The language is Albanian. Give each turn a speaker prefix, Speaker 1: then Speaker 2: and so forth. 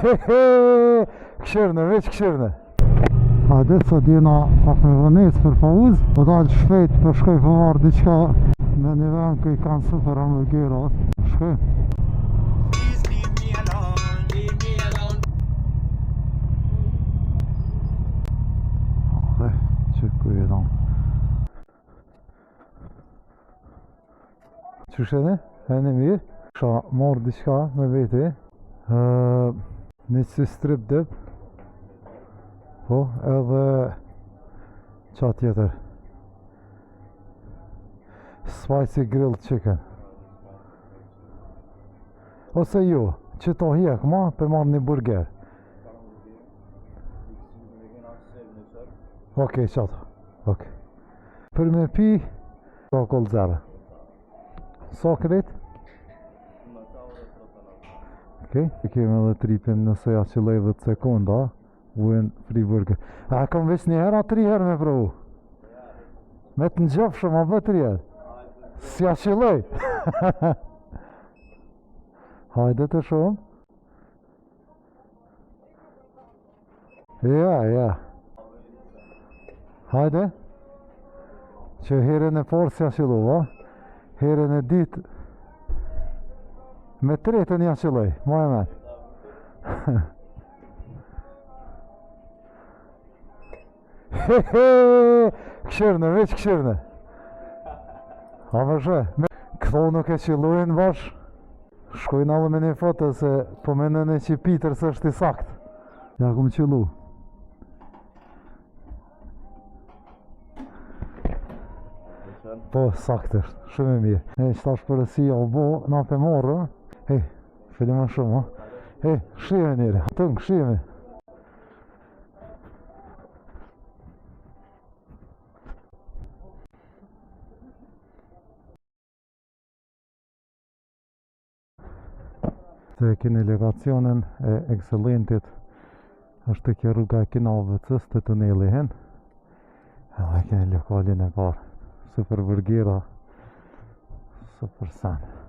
Speaker 1: Hehehe, këshirne, veç këshirne. Hajde, sot jena pak me vonesë për pauzë, po dalë shpejt, po shkoj po marrë diçka në një vend ku i kanë super hamburgera. Shkoj.
Speaker 2: Please leave me alone, leave me alone.
Speaker 1: Dhe, që ku e dam. Qysh jeni? Jeni mirë? Kisha marrë diçka me veti. Ë, një si strip dip. Po, edhe qa tjetër? Spicy grilled chicken. Ose jo, që to hjek ma, pe marrë një burger. Okej, qato. Okej. Për me pi, alkohol zero. Sa krejt? Okej, e kemi edhe tripin nëse ja qëlloj 10 sekonda, win free burger. A kam veç një herë a tri herë me provu? Me të ngjofshëm, a bë tri herë? S'ja qëlloj. Hajde të shumë. Ja, ja. Hajde. Që herën e parë s'ja qëllova. Herën e dytë me tretën ja qëlloj. Ma e men. Hehe, këshirne, veç këshirne. A më shë, këto nuk e qëllojnë bash. Shkojnë edhe me një foto se po mendon që Peter s'është i sakt. Ja kum qëllu. Po, sakt është, shumë e mirë. E, që tash porosia u bo, na pe morë, e, fillim shumë, ha. E, shihemi njëri, tëngë, shihemi. Të e keni lokacionin e Excellentit është te kjo rruga e Kino ABC-s te tuneli hen edhe e keni lokalin e parë super burgera super sen.